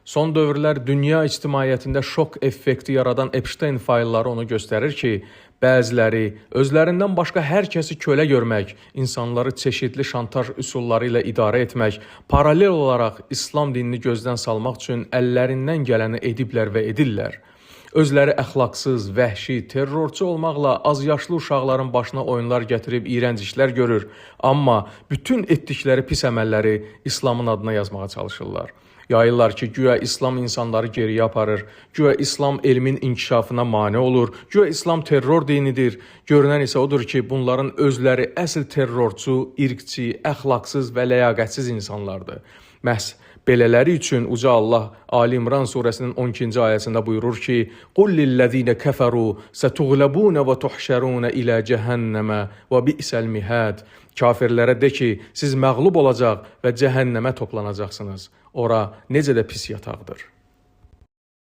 Son dövrlər dünya ictimaiyyətində şok effekti yaradan Epstein faylları onu göstərir ki, bəziləri özlərindən başqa hər kəsi kölə görmək, insanları çeşidli şantaj üsulları ilə idarə etmək, paralel olaraq İslam dinini gözdən salmaq üçün əllərindən gələni ediblər və edirlər. Özləri əxlaqsız, vəhşi, terrorçu olmaqla azyaşlı uşaqların başına oyunlar gətirib iyrənc işlər görür, amma bütün etdikləri pis əməlləri İslamın adına yazmağa çalışırlar. Yayırlar ki, güya İslam insanları geriyə aparır, güya İslam elmin inkişafına mane olur, güya İslam terror dinidir. Görünən isə odur ki, bunların özləri əsl terrorçu, irqçi, əxlaqsız və ləyaqətsiz insanlardır. Məhz belələri üçün Uca Allah Ali İmran surəsinin 12-ci ayəsində buyurur ki: "Qul lillezine keferu setuglabun və tuhşarun ilə cehenneme və bi'sel mihad." Kafirlərə de ki, siz məğlub olacaq və cəhənnəmə toplanacaqsınız. Ora necə də pis yataqdır.